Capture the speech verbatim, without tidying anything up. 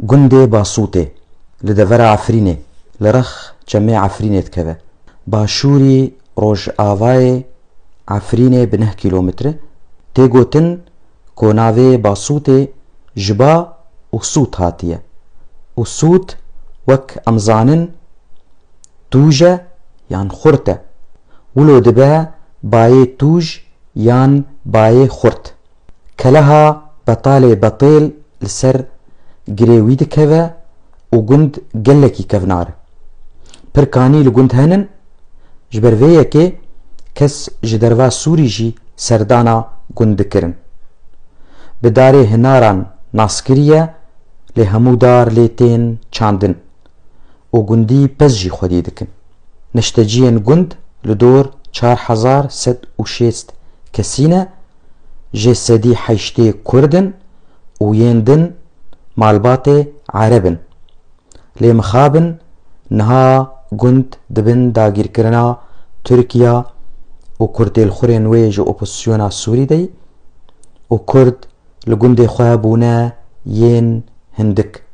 Gundê Basûtê li devera Efrînê, li rex çemê Efrînê dikeve. Başûrî rojavayê Efrînê bi neh kîlometre. Tê gotin ku navê Basûtê ji ba û sût hatiye. Û sût, wek em zanin, tûj e yan xurt e. Wilo dibe bayê tûj yan bayê xurt. Keleha betalê betêl li ser girê wî dikeve û gund gelekî kevnar e. Pir kanî li gund henin, ji ber vê yekê kes ji derva Sûrî jî serdana gund dikirin. Bi darê hinaran nas kiriye, lê hemû dar lê tên çandin û gundî pez jî xwedî dikin. Neşteciyên gund li dor çar hezar sed û şêst kesî ne, jê sedî heştê Kurd in û yên din malbatê Ereb in. Lê mixabin niha gund di bin dagîrkirina Tirkiya û kurtêlxurên wê ji opozisyona Sûrî de yî û Kurd li gundê xwe bûne yên hindik.